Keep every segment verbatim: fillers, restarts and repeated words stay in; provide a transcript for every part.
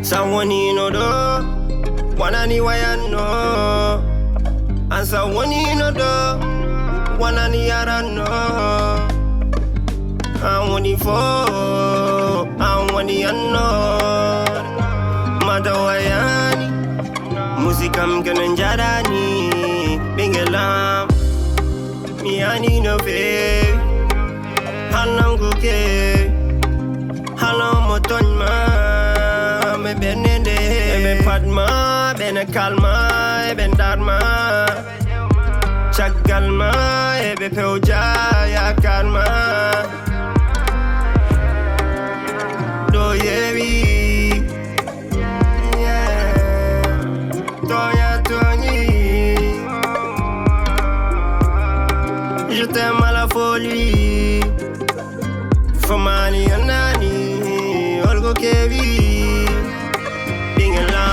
Sa wonino ɗo, wonani wayanno. An sa wonino ɗo, wonani yaranno. An woni fo, an woni anno. Mata wayani, musikam kene jarani, ɓingel am. Mi yani no feewi, halon ko keewi. Halon mo tooñ ma, ɓe ɓernde nde. Eɓe paɗ ma, ɓe ne kal ma, eɓe ndar ma. Caggal ma, eɓe pewja yaakaar ma. Ɗo yeewi. Toña toñi. Je t'aime à la folie. Famani anani. Olgo kevi. Bingala.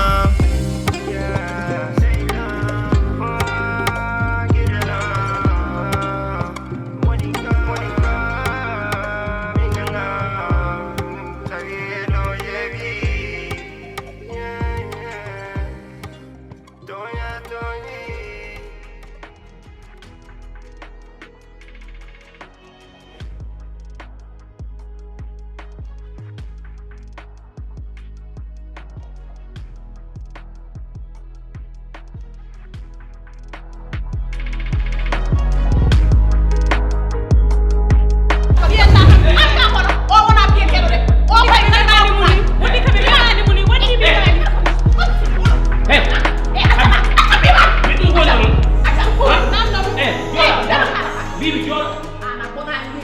Mbiɗo jooɗa.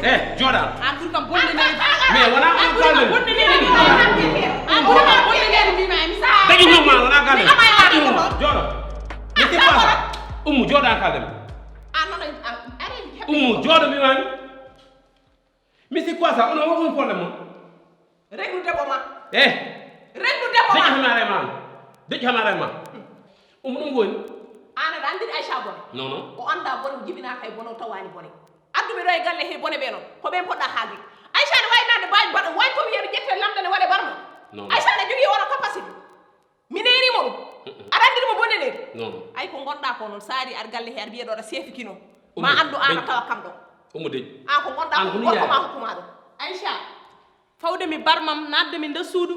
Eh, jooɗa. Eh, jooɗa. Mais wona on kalde. Daƴi hooma, wona kalde. Jooɗo. Mais c'est quoi ça? Ummu, jooɗa kalde. Ummu, jooɗo mbimami. Mais c'est quoi ça? On a aucun problème, non? Reglu debbo ma. Eh. Reglu debbo ma. Deƴƴi hamaare ma. Deƴƴi hamaare ma. Ummu, ɗum woni? An aɗa anndiri Aïcha bone? Non, non. O annda bone, o jibinaaka e bone, o tawaani bone. Addu ɓe ɗo e galle he bone ɓe noon. Ko ɓen poɗɗa haalde. Aïcha ne waawi nande baaji baɗa, waawi ko wiyeede ƴette lamɗa ne waɗe barma. Non, non. Aïcha ne jogii oɗo capacité. Mi neeri mo ɗum. Mm-mm. Aɗa anndiri mo bonde neeri? Non, non. Ay ko ngonɗa ko noon, saari aɗa galle he, aɗa wiyeɗo aɗa seefi kino. Ma anndu an a tawa kam ɗo. Ummu deƴ. An ko ngonɗa ko, gorko ma hokkuma ɗum. Aïcha. Fawde mi barmam, naatde mi nder suudu,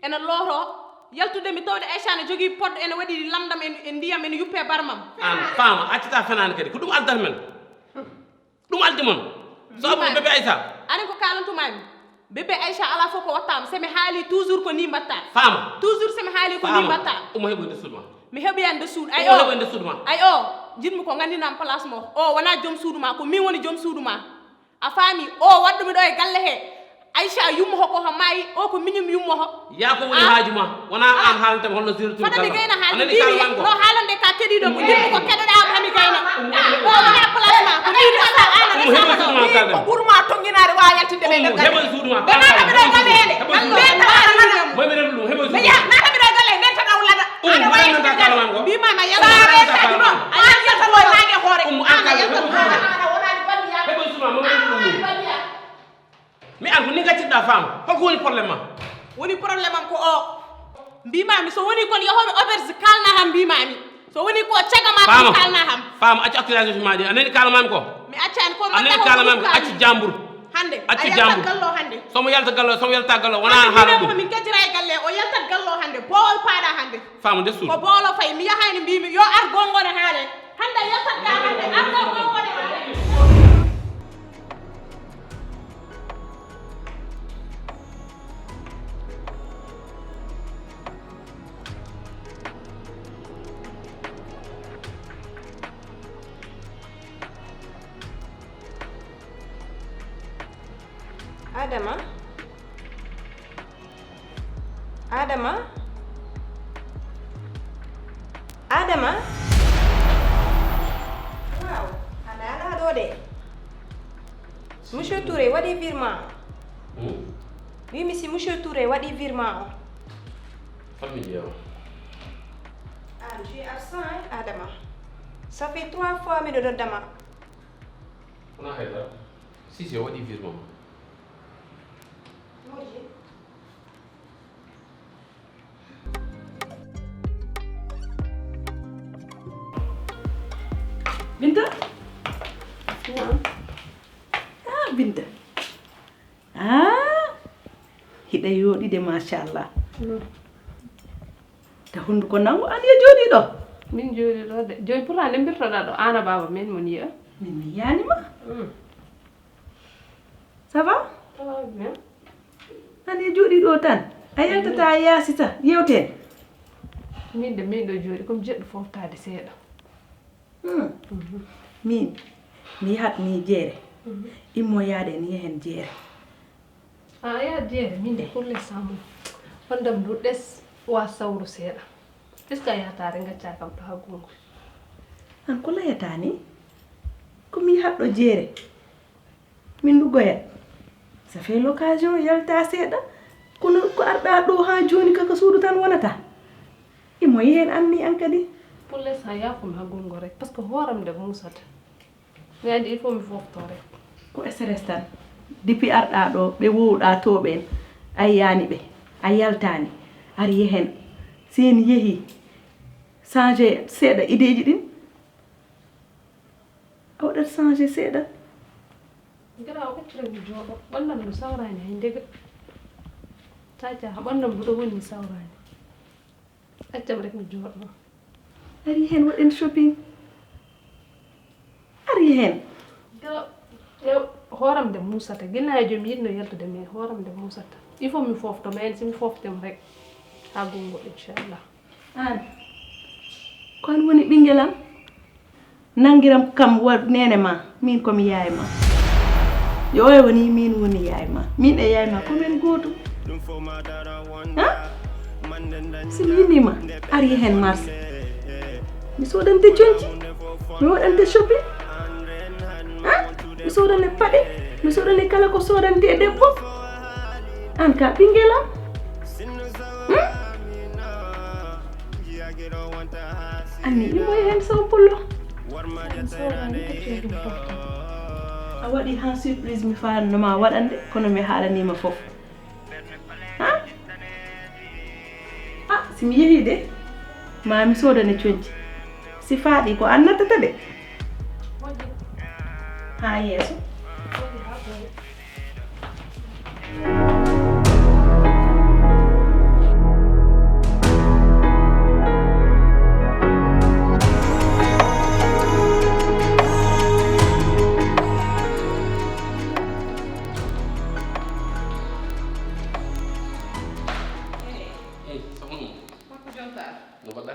ena looto, yaltude mi tawde Aïcha ne jogii poddo, ene waɗi lamndam e, e ndiyam, ene yuppe barmam. An, faama, accata fenaande kadi, ko ɗum addata men. Ɗum addi mon. So abu bébé Aïcha. Anin ko kaalantumaami. Bébé Aïcha alaa fof ko wattaama. So mi haali toujours ko nii mbaɗta. Faama. Toujours so mi haali ko nii mbaɗta. Ummu heɓoy nder suudu ma. Mi heɓoya nder suudu. Ay o. Ummu heɓoy nder suudu ma. Ay o. Jiɗmi ko nganndinan place mo. O wonaa joom suudu ma, ko min woni joom suudu ma. A faami? O waɗɗumi ɗo e galle he. Aïcha yummo ho ko ho maayi, o ko miñum yummo ho. Yaa ko woni haaju ma? Wona an haalanta mi holno sirtu. Fana mi gayna haalde. Mbiimi no haalande ka keɗiɗo mo, jiɗmi ko keɗoɗa am hami gayna. O wona place ma, ko min resal an a resama ɗo. Ko ɓurma tonginaade wa yaltinde ɓe galle. Heɓoy suudu ma. Ɓe naata mi ɗo e galle he de. Moy mi rewlu ɗum, heɓoy suudu ma. Naata mi ɗo e galle he, nden tan a wulata. Ana wayi. Mbima ma yalla. Sa resaki noon, a yaltata ɗo e naange hoore. An a yaltata ɗo. Heɓoy suudu ma, moy mi rewlu ɗum. Mi an ko ni gaccirɗa faama. Holko woni problème ma? Woni problème am ko o. Mbimami so woni kon yahoɓe auberge kalna ham mbimami. So woni ko cagama ko kalna ham. Faama, accu accusation ma ɗi. A nani kalamami ko? Mi accani ko. A nani kalamami ko? Accu jambur. Hande. Accu jambur. Gallo hande. Somo yalta gallo, somo yalta gallo. Wona an haala ɗum. Min kejira e galle, o yaltat gallo hande. Bowol paɗa hande. Faama nde suudu. Ko bowlo fayi. Mi yahani mbimi yo ar gongone haale. Hande yaltat ga hande. Ar gongone haale. Adama. Adama. Adama. Waaw, a naalaa ɗo de. Monsieur Touré waɗi virement o. Hmm? Wimi si Monsieur Touré waɗi virement o. Famille o. Ah, tu es absent, hein, Adama. Ça fait trois fois miɗo noddama. Wona haydara. Si, si, o waɗi virement. Moƴƴi. Binta? Naam. Ah, Binta. Ah, hiɗa yooɗi de, machallah. Mm. Ta hunduko nangu, an yo jooɗi ɗo. Min jooɗi ɗo de. Jooni pourtant nde mbirtoɗa ɗo, an a baaba men mon yi'a. Min mi yiyaani ma. Mm. Ça va? Ça va bien. An yo jooɗi ɗo tan. A yaltata, a yaasita, yewten. Min de, min ɗo jooɗi, comme jeɗɗo foftaade seeɗa. Hmm. Mhm. Min, mi yahat ni jeere. Mhm. Immo yaade ni yehen jeere. A yahat jeere, min de pour l'instant mo. Wondam du ɗes wa sawru seeɗa. Est-ce que a yahata de ngacca kam ɗo ha gongo? An ko layata ni? Ko mi yahat ɗo jeere. Min ɗo goyat. Ça fait l'occasion yalta seeɗa. Kono ko arɗa ɗo ha jooni kaka suudu tan wonata. Imo yehen anni an kadi. Pour l'instant, yaafumi ha gongo rek, parce que hooram de musata. Mi andi il faut mi fofto rek. Ko stress tan. Depuis arɗa ɗo, ɓe wowɗa to ɓen, a yiyaani ɓe, a yaltaani, ar yehen. Si en yehi, changer seeɗa ideeji ɗin. A waɗat changer seeɗa. Gara o accira mi jooɗo. Ɓandam no sawrani hay ndega. Caca, ha ɓandam buɗo woni mi sawrani. Accam rek mi jooɗo. Ari hen waɗen shopping. Ari hen. Gara, e, hooram de musata. Ginnaajo mi yiɗno yaltude, mais hooram de musata. Il faut mi fofto, mais si mi foftema rek. Ha gongo, inchallah. An, ko an woni ɓinngel am? Nanngiram kam wa neene ma, min ko mi yaay ma. Yo oya woni min woni yaay ma. Min e yaay ma ko men gooto. Ha? Si mi yinii ma, ari hen marché. Mi soodante conci, mi waɗante shopping. Ha? Mi soodane paɗe, mi soodane kala ko soodante e debbo. An ka ɓinngel am. Hmm? Anni imo e hen saw pullo. A waɗi han surprise mi faanno ma waɗande, kono mi haalanima fof. Ha? Ah, si mi yehi de, ma mi soodane conci. Si faaɗi ko an nattata de. Ha yeeso. Eyi, sohna mum. Makko jonta. No mbaɗɗa?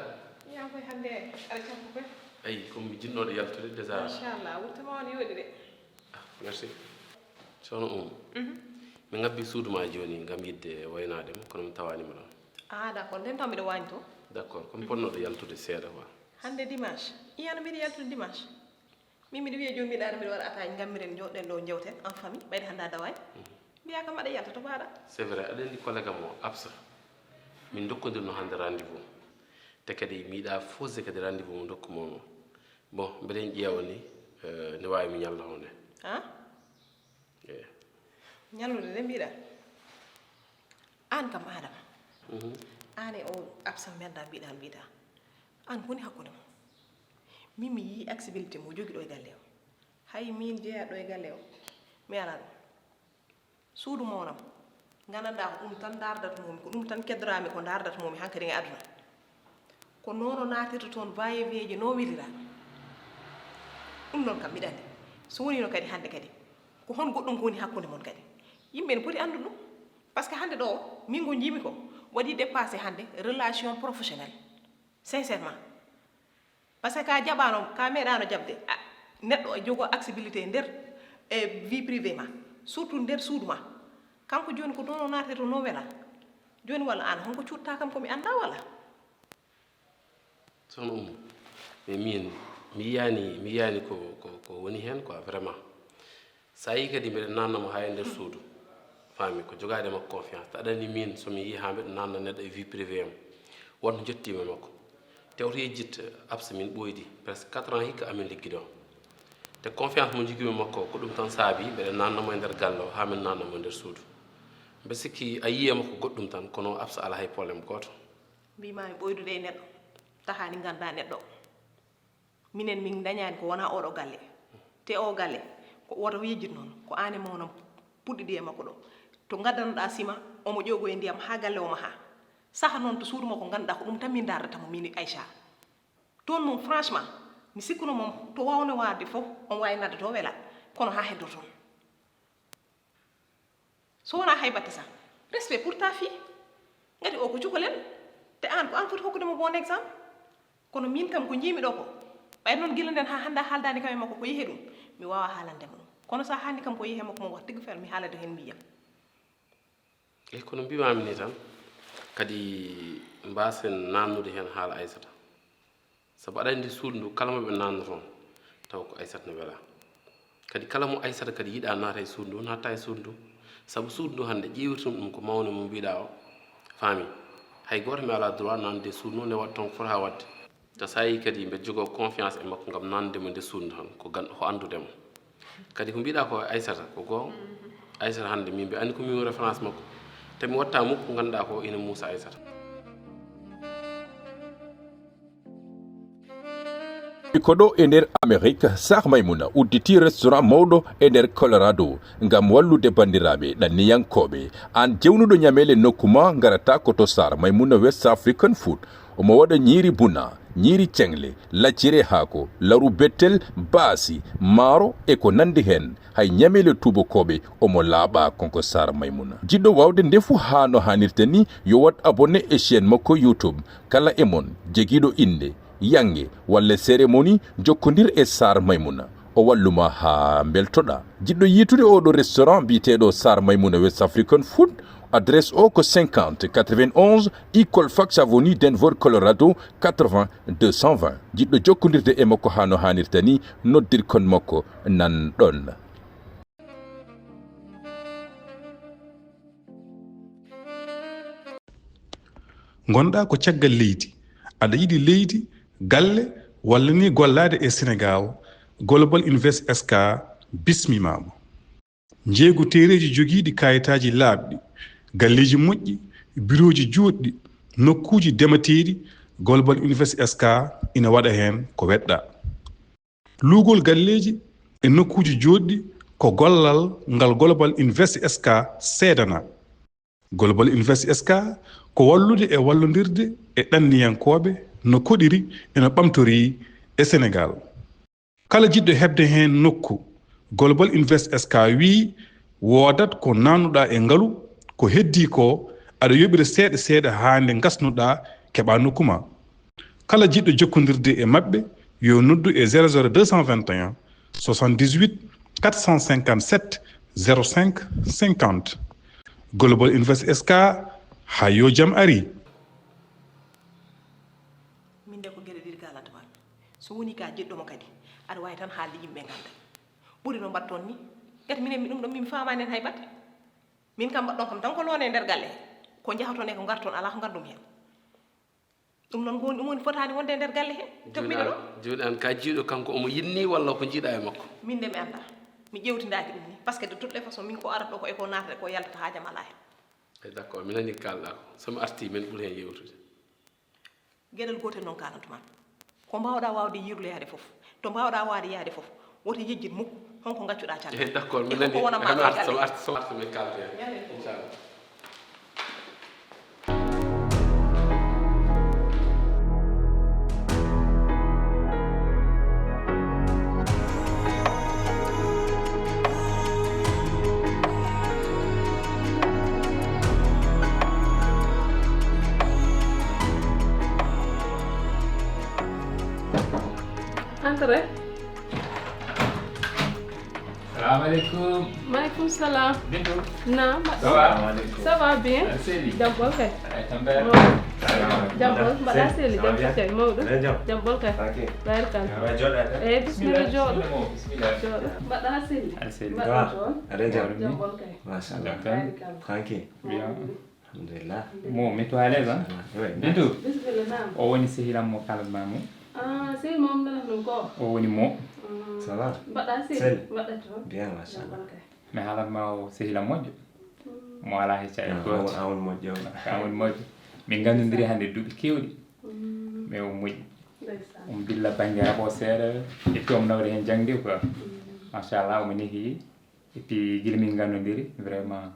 Yan koy hannde aɗa campo koy. Eyi, comme mi jinnoɗo yaltude déjà. Machallah, wurtama on yooɗi de. Ah, merci. Sohna Oumou, mhm, mi ngabbi suudu ma jooni ngam yiɗde waynaade mo, kono mi tawaani mo ɗon. Ah, d'accord. Nden taw miɗo waañi to. D'accord. Ko mi potnoɗo yaltude seeɗa quoi. Hannde dimanche. Iyano mbiɗa yaltude dimanche. Min miɗo wiya jooni mbiɗa ara mbiɗo waɗa ataaji ngam miɗen jooɗɗen ɗo jewten en famille, ɓayde hannde a dawaani. Mhm. Mbiya kam aɗa yalta to mbaɗa. C'est vrai, aɗa anndi collègue am o, Absa. Min ndokkondirno hannde rendez-vous. Te kadi mi yiɗa faussé kadi rendez-vous mo ndokku mon o. Bon, mbeɗen ƴeewa ni, eh, ne waawi mi ñalla hunde. Ah? Eh. Ñallude de mbiɗa. An kam Adama. Mhm. An e o Absa mberda mbiɗa mbiɗa. An koni hakkunde mo. Min mi yii accessibilité mo jogi ɗo e galle o. Hay min jeeya ɗo e galle o. Mi ala ɗum. Suudu mawnam. Gandanɗa ko ɗum tan ndardat momi, ko ɗum tan keddoraami ko ndardat momi hankadi e aduna. Ko noon o naatirta toon va-et-vient ji no welira. Ɗum noon kam mbiɗa anndi. So wonino kadi hannde kadi, ko hon goɗɗum ko woni hakkunde mon kadi? Yimɓe ne poti anndu ɗum. Parce que hannde ɗo, min ko njiimi ko, waɗi dépassé hannde relation professionnelle. Sincèrement. Parce que ka jaɓano, ka meeɗano jaɓde, a, neɗɗo o jogo accessibilité e nder, e vie privée ma, surtout nder suudu ma. Kanko jooni ko ɗon o naatata to no wela. Jooni walla an, honko cuutta kam ko mi annda walla? Sohna Oumou, mais min, mi yiyani, mi yiyani ko, ko, ko woni hen quoi, vraiment. Sa yii kadi mbiɗa nanna mo haa e nder suudu. Faami, ko jogaade makko confiance. Aɗa anndi min, so mi yii haa mbiɗa nanna neɗɗo e vie privée am, Wonno jottiima e makko. Te oto yejjit Absa, min ɓooydi presque quatre ans hikka amin liggido. Te confiance mo njogimi e makko, ko ɗum tan saabi mbeɗa naatna mo e nder galle o haa min naatna mo e nder suudu. Mbeɗa sikki a yii e makko goɗɗum tan, kono Absa alaa hay problème gooto. Mbiimaami ɓooydude e neɗɗo, tahaani nganndaa neɗɗo. Minen min ndañaani ko wonaa oɗo galle. Te o galle, ko woto yejjit noon, ko aan e mawna puɗɗiɗi e makko ɗo. To ngaddanoɗaa sima, omo ƴoogoya ndiyam haa galle o mahaa. Saha noon to suudu makko ngannduɗaa ko ɗum tan min ndaardata mo, min e Aïcha. Toon moom franchement, mi sikkuno moom to waawno waawde fof, on waawi nadde to wela, kono haa heddoo toon. So wonaa hay batte sah, respect pour ta fille. Ngati o ko cukalel, te aan ko aan foti hokkude mo bon exemple. Kono min kam ko njiimi ɗo ko, ɓay noon gila nden haa hannde a haaldaani kam e makko ko yehi ɗum, mi waawaa haalande mo ɗum. Kono so a haalni kam ko yehi e makko mo wax dëgg fa Yàlla mi haalade heen miijam. Eyi, kono mbiimaami ni tan, kadi mbaasen naatnude heen haala Aysata. Sabu aɗa anndi suudu ndu, kala mo ɓe naatno toon, taw ko Aysata ne welaa. Kadi kala mo Aysata kadi yiɗaa naata e suudu ndu, naata e suudu ndu. Sabu suudu ndu hannde ƴeewirtum ɗum ko mawne mo mbiɗaa o, faami. Hay gooto mi alaa droit naatnude e suudu ndu, ne waɗa toon ko fota waɗde. Te so a yii kadi mbeɗa jogoo confiance e makko ngam naatnude mo e nder suudu ndu tan, ko gan-, ko anndude mo. Kadi ko mbiɗaa ko Aysata, ko goonga. Aysata hannde min mbiɗa anndi ko min référence makko. Te mi watta mukko ko ngannduɗaa ko ina muusa Aysata. Ko ɗo e nder Amerik, Sar Maymuna udditi restaurant mawɗo e nder Colorado ngam wallude banndiraaɓe ɗanniyankooɓe. Aan jewnuɗo ñameele nokku ma, ngarata ko to Sar Maymuna West African Food. Omo waɗa ñiiri buna, ñiiri ceŋle, lacciri e haako, laru bettel, baasi, maaro e ko nanndi heen. Hay ñameele tuubakooɓe omo laaɓa, kanko Sar Maymuna. Jiɗɗo waawde ndefu haa no haanirta ni, yo waɗ abonné e chaîne makko YouTube. Kala e mon jogiiɗo innde, yannge walla cérémonie, jokkondir e Sar Maymuna. O wallu ma haa mbeltoɗaa. Jiɗɗo yiitude oɗo restaurant biyeteeɗo Sar Maymuna West African Food, adresse o ko cinquante quatre-vingt-onze Eagle Fox Avenue, Denver, Colorado, quatre-vingts deux cent vingt. Jiɗɗo jokkondirde e makko haa no haanirta ni, noddirkon makko nan ɗon. Ngonɗaa ko caggal leydi, aɗa yiɗi leydi, galle, walla ni gollaade e Senegaal, Global Invest S K bismimaama. Njeeygu teereeji jogiiɗi kaayitaaji laaɓɗi, galleeji moƴƴi, birooji juutɗi, nokkuuji demateeɗi, Global Invest S K ina waɗa heen ko weɗɗaa. Luugol galleeji e nokkuuji jootɗi ko gollal ngal Global Invest S K seedana. Global Invest S K ko wallude e wallondirde e ɗanniyankooɓe no koɗiri e no ɓamtori e Senegaal. Kala jiɗɗo heɓde heen nokku, Global Invest S K wiyi woodat ko naatnuɗaa e ngalu, ko heddii ko aɗa yoɓira seeɗa seeɗa haa nde ngasnuɗaa keɓaa nokku ma. Kala jiɗɗo jokkondirde e maɓɓe yo noddu e zéro zéro deux cent vingt et un, soixante-dix-huit, quatre cent cinquante-sept, zéro cinq, cinquante. Global Invest S K, haa yo jam ari. Min de ko geɗe ɗiɗi kalanta ma. So woni ka jiɗɗo mo kadi, aɗa waawi tan haalde yimɓe ngannda. Ɓuri no mbaɗton ni. Ngati minen mi ɗum ɗo min faamaani en hay batte. Min kam mbaɗɗon kam tan ko loone e nder galle he. Ko njahaton e ko ngarton alaa ko ngardumi heen. Ɗum noon ko woni, ɗum woni fotaani wonde e nder galle he. Te ko mbiɗa ɗo. Jooni aan ka jiiɗo kanko omo yiɗni walla ko njiɗa e makko? Min de mi anndaa. Mi ƴeewtindaaki ɗum ni. Parce que de toutes les façons min ko arata ɗo ko e ko naatata ko yaltata haajam alaa heen. Eyi, d'accord, mi nanii ko kaalɗaa ko. So mi artii, min ɓuri heen yeewtude. Geɗal gootel noon kaalantu maa. Ko mbaawɗaa waawde yiirude yaade fof. To mbaawɗaa waawde yaade fof. Woto yejjit mukk. Honko ngaccuɗaa caggal? Eyi, d'accord, mi nanii. E honko wona maa ɗo e galle? So mi artii, so mi artii, so mi artii, min kaaldoya. Ñande. Inchallah. Entrez. Salam alaikum. Maaleykum salaam. Bintu. Naam, mbaɗɗon? Ça va? Ça va bien. Aɗa selli? Jam ɓoolo kay. Ay, tambeer. Mawɗo. Jam ɓoolo, mbaɗɗaa selli? Jam ɓoolo kay, mawɗo. Jam ɓoolo kay. Barikalla. Ay, jooɗo tan. Eh, bismillah, jooɗo. Bismillah. Jooɗo. Mbaɗɗaa selli? Aɗa selli? Mbaɗɗon toon? Aɗa jam? Jam ɓoolo kay. Machallah. Barikalla. Tranquille. Bien. Mawɗo. Alhamdulillah. Mo, metto à l'aise, hein? Ouais. Bintu, Bismillah, naam. O woni sehil am mo kalan ma mo. Ah, sehil mo am nanat non ko. O woni mo. Ça va? Mbaɗa Sel. Sel. Mbaɗa to. Bien, machallah. Barka. Mi haalan ma o sehil am moƴƴo. Mo alaa hecca e Ah, gooto. A won moƴƴo. Ka woni moƴƴo. Min nganndondiri hannde duuɓi keewɗi. Mais o moƴƴi. Ndeysaan. Omo dilla bannge rabo seeɗa. Et puis omo nawde heen jaŋde quoi. Machallah, omo nehi. Et puis gila min nganndondiri, vraiment,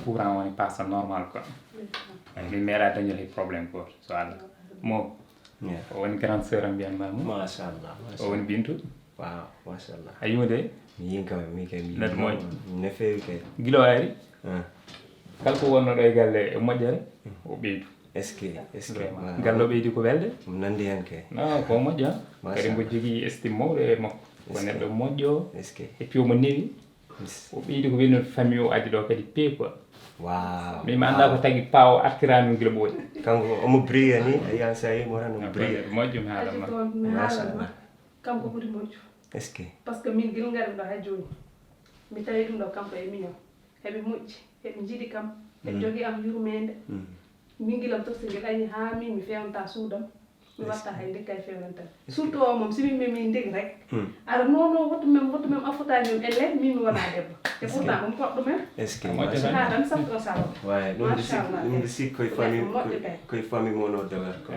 courant woni passa normal quoi. Ndeysaan. Min meeɗa dañol hay problème gooto, so Allah. Mo, Yeah. O woni grande sœur am mbiyan ma mo. Machallah. O woni Bintu. Wow, machallah. A yimude? Min kam, min kam. Net moƴƴo. No feewi kay. Gila o ari, Ah, kala ko wonnoɗo e galle e moƴƴere, o ɓeydu. Est-ce que, est-ce que. Vraiment. Galle o ɓeydi ko welde? Nandi hen kay. No, ko moƴƴo. Kadi Machallah. Mbo jogii estime mawɗo e makko. Ko Est-ce que. Neɗɗo moƴƴo. Est-ce que. Et puis omo newi. Yes. O ɓeydi ko weli noon famille o addi ɗo kadi peewi quoi. Wow. Mais mi annda ko tagi pa o artirani gila ɓooyi. Kanko omo brille ni, a yiyan sa yi mo tan omo brille. Moƴƴo mi haala Aji ma. ko mi haalama. Machallah. Kam ko ɓuri moƴƴo. Est-ce que. Parce que min gila ngari ɗo ha jooni. Mi tawi ɗum ɗo kanko e minen. Heɓe moƴƴi, heɓe njiɗi kam, heɓe jogii am yurmeende. Min gila am toxte ngel ayni haa min mi fewnta suudam. Mi watta hay ndekka e fewnantal. Surtout o moom si min memi ndeg rek. Ara non non woto mem woto mem a fotani on elle min mi wona debbo. Te pourtant on koɗɗo mem. Est-ce que. Moƴƴo Ha tan safto salo. Waye ɗum de sik Wallahi. Ɗum de sik koye Ɗum famille ko moƴƴo kay. Koye famille mon o dewata quoi.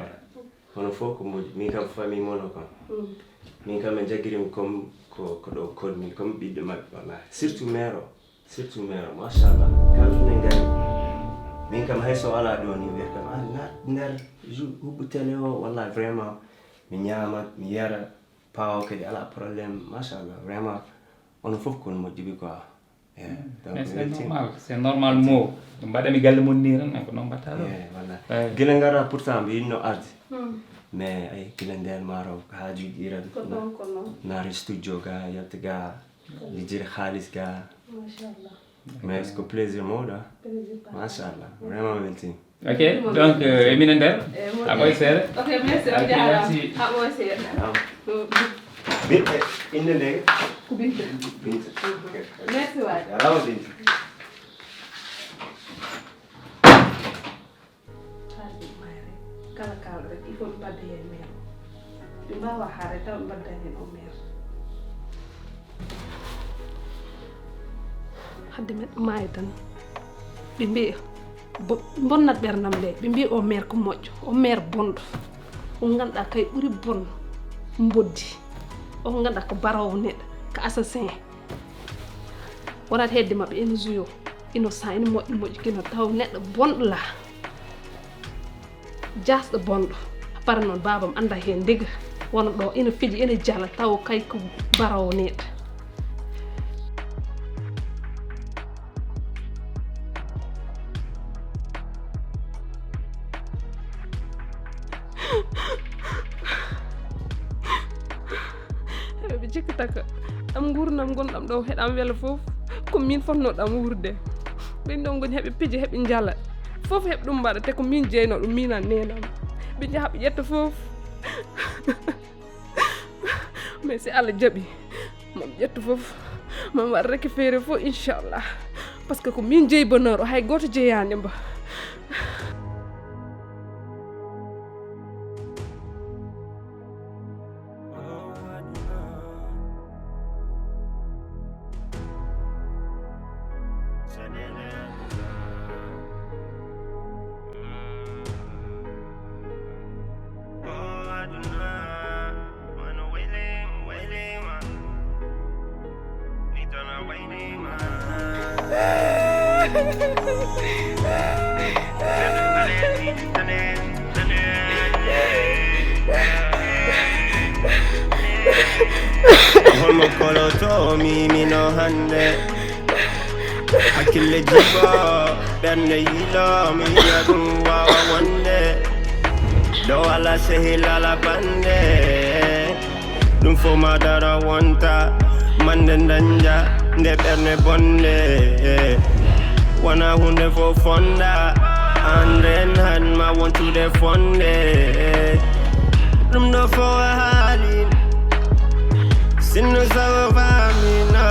Hono fof ko moƴƴi min kam famille mon o kam. Min kam en jaggirim comme ko ko ɗo kolmi comme ɓiɗɗo maɓɓe wallahi surtout mère o. Surtout mère o machallah kala ɗum en gari. Min kam hay so ala ɗo ni wiyata kam a nat nder huɓɓu télé o wallahi vraiment mi ñamat mi yara pawo kadi ala problème machallah vraiment onon fof kon moƴƴuɓe quoi. Mais c'est normal, c'est normal mo. Ɗum mbaɗami galle mon ni tan ko noon mbaɗta ɗo. Walla gila ngara pourtant mbi yinno arde mais ay gila nden maro haajuji iran. Naari studio ga yalta ga lijjiri haalis ga. Mais ko plaisir mawɗo. Machallah vraiment weltini. Ok, donc e minen nder. A ɓoy seeɗa. Ok, merci. Ok, merci. A ɓoy seeɗa. Ɓiɓɓe innde nde? Ko Binta. Binta. Merci waay. Jarama Binta. Kala kalɗo rek il faut ɓe mbadda heen meere. Ɓe mbaawa haare taw ɓe mbadda heen o meere. Hadde men maayo tan ɓe mbiya bonnat ɓernam nde ɓe mbiya o maire ko moƴƴo o maire bonɗo. On ngannduɗaa kay ɓuri bon mboddi. On ngannduɗaa ko baroowo neɗɗo ko assassin. Wonat hedde maɓɓe ina juyo innocent ina moƴƴi moƴƴi kino taw neɗɗo bonɗo la. Jasɗo bonɗo. Para noon baabam annda heen ndega wona ɗo ina fiji ina jala taw kay ko barawo neɗɗo. Heɓe ɓe jikkataka am ngurnam ngonɗam ɗo heɗam wela fof ko min fotnoɗam wuurde. Ɓen ɗo ngoni heɓe pija heɓe njala fof heɓe ɗum mbaɗa te ko min jeyno ɗum minan nenam. Ɓe jaha ɓe ƴetta fof. Mais si allah jaɓi mam ƴettu fof mam waɗ récupéré fof inchallah. Parce que ko min jeyi bonheur o hay goto jeyani mba. Holmo koloto mimino hande. Hakkille jibo ɓernde yiilo mi yiya ɗum wawa wonde. Ɗo ala sehil ala bande. Ɗum fof ma dara wonta mande dañja nde ɓerne bonde. Wona hunde fof fonda. An ren han ma wontude fonde. Ɗum ɗo fof a haali. Sinno sawo famino.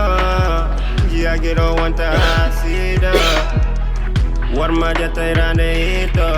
Jiyagiɗo wonta sida. Hormaajo tawiraande hito.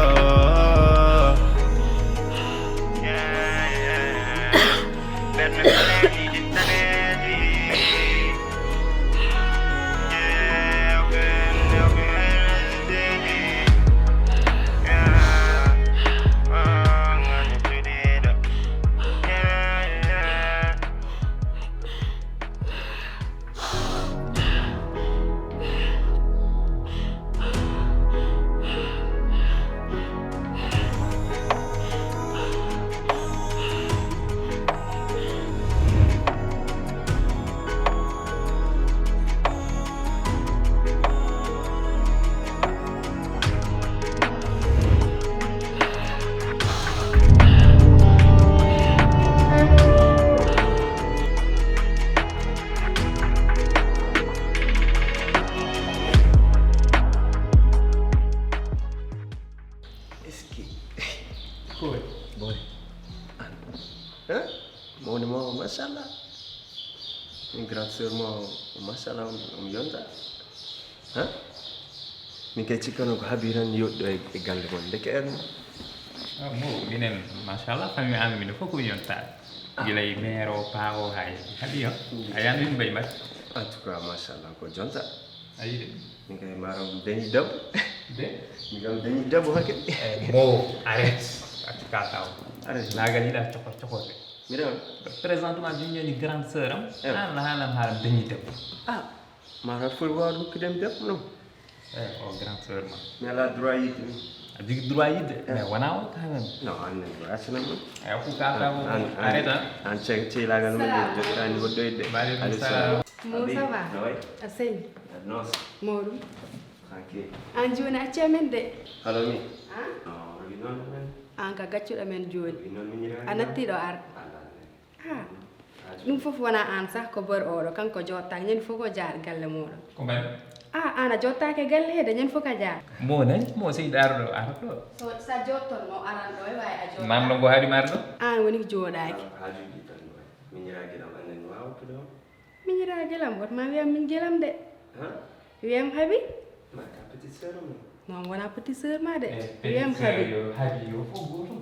Eski. Boy. Boy. Hein? Mawni mo, machallah. Min grande sœur mo, machallah, omo yonta. Hein? Min kay cikkano ko haaɓi tan yoɗɗo e, e galle mon. Ndeke en. Ah, mo, minen, machallah, famille amin, minen fof ko yonta. Ah. Gila e mère o, pa o, hay. Haaɓi, hein? Mm. A yiyano min mbayi mbaɗi. En tout cas, machallah, ko jonta. A yiɗi? Min kay maaram dañi debbo. De? Min kam dañi debbo hakke. Eh, mo, arrête. Accu ka taw. Arrête. Laagal yiɗa cokor cokor de. Mi rewa. Présentement, min ñoni grande sœur am. Eh. An la haalam haalam dañi debbo. Ah, maaram foti waawde hokkudemi debbo, non? Eh, o grande sœur ma. Mi alaa droit yiɗde ɗum. A jogii droit yiɗde? Eh. Mais wonaa on quand même. Non, an ne droit asana ɗum. Eh, ko ka ka mo. An, an, arrête, hein? An cek-, ceylaagal mum, joɗɗaani woɗɗoyde. Wa aleykum salam. Mo, ça va? Noy? A seni? Non. Mawɗum? Tranquille. An jooni a acci amen de. Halo mi? An? Non, wi noon amen. An ka gaccuɗo men jooni. Wi noon miñiraade. A natti ɗo ar. Ala, ala. Ah, ɗum fof wonaa aan sah, ko bor oɗo, kanko jooɗtaake, ñande fof ko jaar galle mooɗon. Ko mbaɗi? Ah, aan a jooɗtaake galle he de, ñande fof ka jaar. Mo nani, mo sey daaroɗo arata ɗo. So, sa jootton mo aran ɗo, e wawi a jooɗta. Manno ngo haɗi mar ɗo? Aan woni ko jooɗaaki. Haajuuji tan waɗi. Miñiraaji ɗam annden waawa tude on. Miñiraaji lam, woto ma wiyam min jelam de. Ha? Wiyam habi? Ma ka petite sœur mum. Non, wonaa petite sœur ma de. Eh, wiyam petite sœur habi. Yo habi yo fof gootum.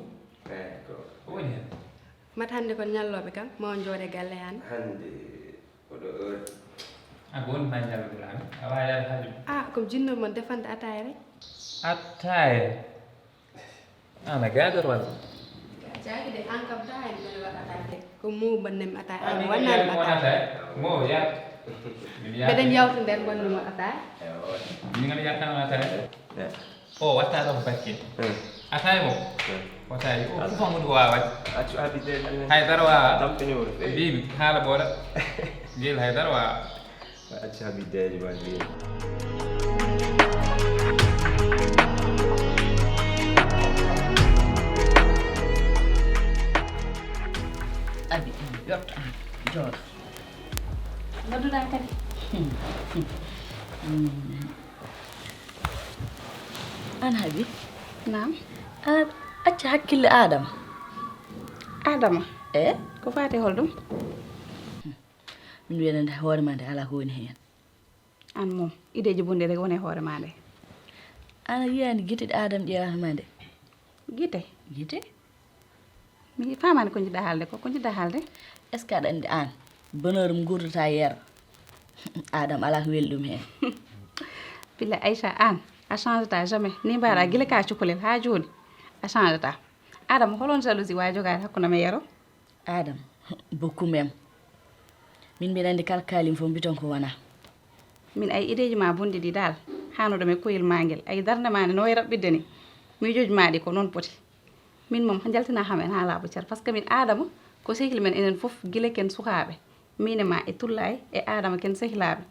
Eh, ko. Ko woni hen? Mata hannde kon ñallooɓe kan, ma on njooɗe galle hannde. Hannde, oɗo heure. A ko woni ma ñalluɗo lami? A waawi yaade haaju ma? Ah, ko mi jinnoo mon defande ataaya rek. Ataaya? An a gaajoto walla? Gaajaaki de, an kam taa en mbeɗa waɗa ataaya de. Ko mo mbaɗnanmi ataaya, an wonnaanmi ataaya. Mo yar. Mbeɗen yawta nder mbaɗnuma ataaya. Min kam mi yartano ataaya. Eh. O watta ɗo ko bakke. Hmm. A tawi mo? Hmm. O tawi o. Accu. Kufa ngu ko wawa. Accu abi de. Hay dara wawa. Tampini wuro fe. Bibi hala bola. Gel hay dara wawa. Accu abi de ba bibi. Abi, yotto an. Jooɗo. Mbaɗuɗa kadi. Hmm. An Habi? Naam. A acca hakkille Adama. Adama? E? Ko faati holɗum? Min wiyande hoore ma nde alaa ko woni heen. An moom, ideeji bonɗi rek woni e hoore ma nde. An a yiyaani gite ɗe Adama ƴeewata ma nde? Gite? Gite? Mi faamaani ko njiɗɗa haalde ko, ko njiɗɗa haalde? Est-ce que aɗa anndi aan, bonheur mo nguurdataa yeero, Adama alaa ko weli ɗum heen. Billa Aïcha, aan a changeta jamais. Ni mbaɗa gila ka cukalel haa jooni, a changeta. Adama, holon jalousie waawi jogaade hakkunde am e yeero? Adama, beaucoup même. Min mbiɗa anndi kala kaalim fof mbiton ko wonaa. Min ay ideeji ma bonɗi ɗi daal, haanuɗo mi koyel ma ngel. Ay darnde ma nde no wayi raɓɓiɗde ni. Miijooji ma ɗi ko noon poti. Min moom, njaltinaa kam en haa laaɓa cer, par ce que min Adama ko sehil men enen fof, gila ken sukaaɓe. Min e ma e Tullaay e Adama ken sehilaaɓe.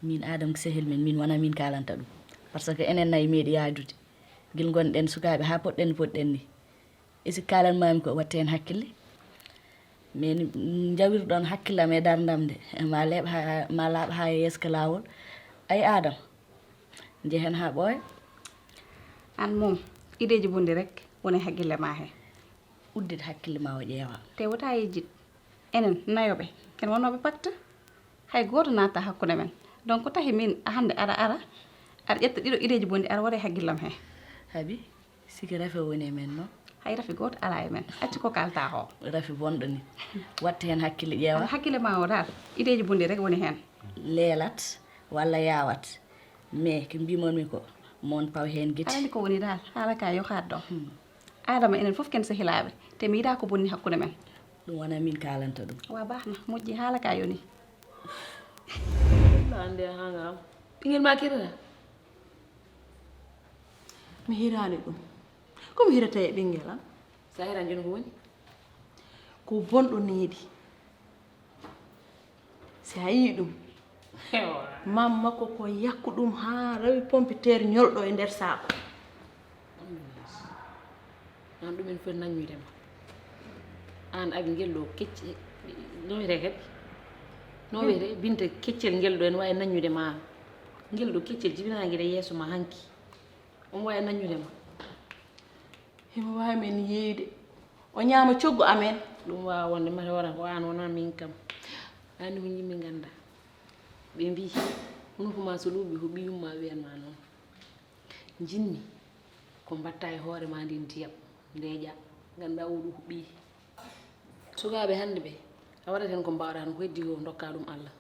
Min Adama ko sehil men, min wonaa min kaalanta ɗum. Par ce que enen nayi meeɗi yaadude. Gila ngonɗen sukaaɓe haa poɗɗen no poɗɗen ni. E si kaalan mami ko watte heen hakkille. Mais ni njawirɗon hakkille am e darndam nde, ma leeɓ haa, ma laaɓ haa e yeeso ka laawol. Ay Adama. Njehen haa ɓooya. Aan moom, ideeji bonɗi rek woni hakkille ma he. Uddit hakkille ma o ƴeewa. Te wota yejjit. Enen nayoɓe, ken wonooɓe pacte. Hay gooto naata hakkunde men. Donc ko tahi min hannde aɗa ara, Aɗa ƴetta ɗiɗo ideeji bonɗi, aɗa waɗa e hakkillam he. Habi, siki rafi woni e men noon. Hay rafi gooto alaa e men. Accu ko kaaltaa ko. Rafi bonɗo ni. Waɗta heen hakkille ƴeewa. Aɗa hakkille ma o dal. Ideeji bonɗi rek woni heen. Leelat walla yaawat. Mais ko mbimonmi ko, mon paw heen gite. Aɗa anndi ko woni dal, haala ka yohaat ɗo. Adama enen fof ken sehilaaɓe, te mi yiɗaa ko bonni hakkunde men. Ɗum wonaa min kaalanta ɗum. Wa baax na, moƴƴi, haala ka yoni. Ande hanga am. Ɓingel ma kirana. Mi hiraani ɗum. Ko mi hirata e ɓingel am? Sa hiran joni ko woni? Ko bonɗo needi. Si a yii ɗum, mam makko ko yakku ɗum haa rawi pompiteer ñolɗo e nder saako. An ɗum en foti naññude ma. An abi ngel ɗo kecce no wiyete kadi no wiyete binte keccel ngel ɗo ene wawi naññude ma. Ngel ɗo keccel jibinagel e yeeso ma hanki. Omo wawi naññude ma. Himo waawi men yeeyde, o ñaama coggu amen. Ɗum waawa wonde, mate wona ko aan wonaa miin kam. Anndi ko njiɗmi nganndaa. Ɓe mbii, hunuko maa so luuɓii, ko ɓiyum maa wiyan maa noon. Njiɗmi ko mbaɗtaa e hoore maa ndin ndiyam, ndeeƴaa, nganndaa oo ɗoo ko ɓiyi. Sukaaɓe hannde ɓee, a waɗat heen ko mbaawɗaa heen, ko heddii ko ndokkaa ɗum Alla.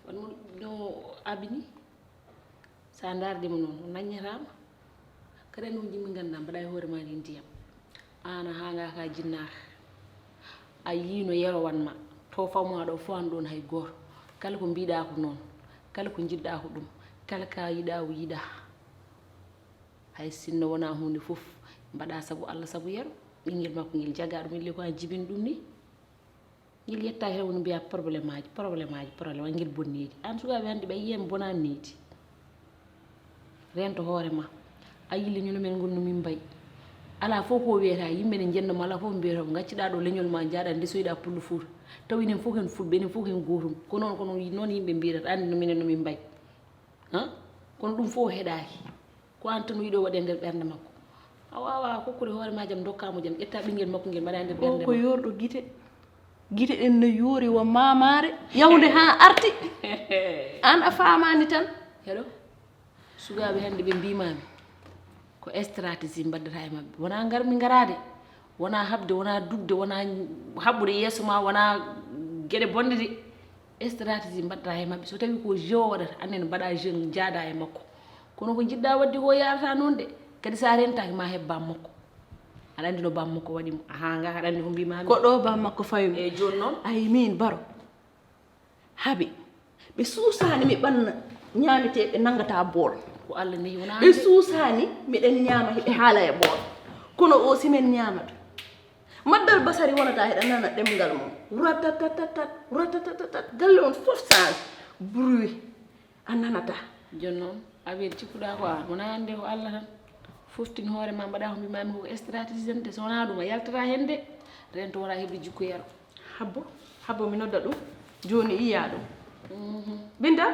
Wano no abini sa ndaardima noon o naññataama. Kadi anndi ko jimmi nganndaa mbaɗa e hoore maa ndi ndiyam. Aan a haangaaka a jinnaaka. A yiino yero wan ma to faw maa ɗo fof an ɗoon hay gooto. Kala ko mbiɗaa ko noon, kala ko njiɗɗaa ko ɗum, kala ka yiɗaa o yiɗaa. Hay sinno wonaa huunde fof mbaɗaa sabu Alla sabu yero ɓinngel makko ngel jagaa ɗum elle ko an jibini ɗum ni. Ngel yetta hewno mbiya probléme aji probléme aji probléme aji ngel bonni needi an sukaaɓe hannde ɓe yiyen bonan needi. Rento hoore ma a yii leñol men ngol no min mbayi. Alaa fof ko wiyata yimɓe ne njennoma alaa fof mbiyata ko ngacciɗaa ɗo leñol ma njaaɗa ndesoyɗa pullo fuuta taw enen fof ken fulɓe enen fof ken gootum ko noon ko noon yimɓe mbiyata anndi no minen no min mbayi. Kono ɗum fof o heɗaaki. Ko aan tan o yiɗo waɗe nder ɓernde makko. A waawaa hokkude hoore ma jam ndokkaa mo jam ƴettaa ɓinngel makko ngel mbaɗaa e nder ɓernde ma. O ko yoorɗo gite. Gite ɗen no yoori wa maamaare yahude haa arti. Aan a faamaani tan. Heɗo sukaaɓe hannde ɓe mbiimaami ko stratégie mbaɗdata e maɓɓe wonaa ngarmi ngaraade wonaa haɓde wonaa dugde wonaa haɓɓude yeeso ma wonaa geɗe bonɗe de. Stratégie mbaɗɗata e maɓɓe so tawi ko jeu o waɗata annen mbaɗa jeu jaada e makko kono ko jiɗɗa wadde ko yarata noon de kadi sa rentaki ma heɓ bam makko aɗa andi no bam makko waɗi mo aha ga aɗa andi ko mbimami ko ɗo bam makko fayumi e joni noon ayi min baro haɓi ɓe suusani mi ɓanna ñameteɓe nangata bool ko allah nehi wona ɓe suusani miɗen ñama hiɓe haala e bool kono o simen ñamata Maddal basari wonata heɗa nana ɗemngal mum ratatatatat ratatatatat galle on fof change bruit a nanata. Jooni noon a wiyat cikkuɗa ko an wona hannde ko Allah tan foftin hoore ma mbaɗa ko mbimami koko stratégie tan de so wona ɗum a yaltata heen de rento wona heɓde jikku yero. Habbo habbo mi nodda ɗum jooni iya ɗum. Binta.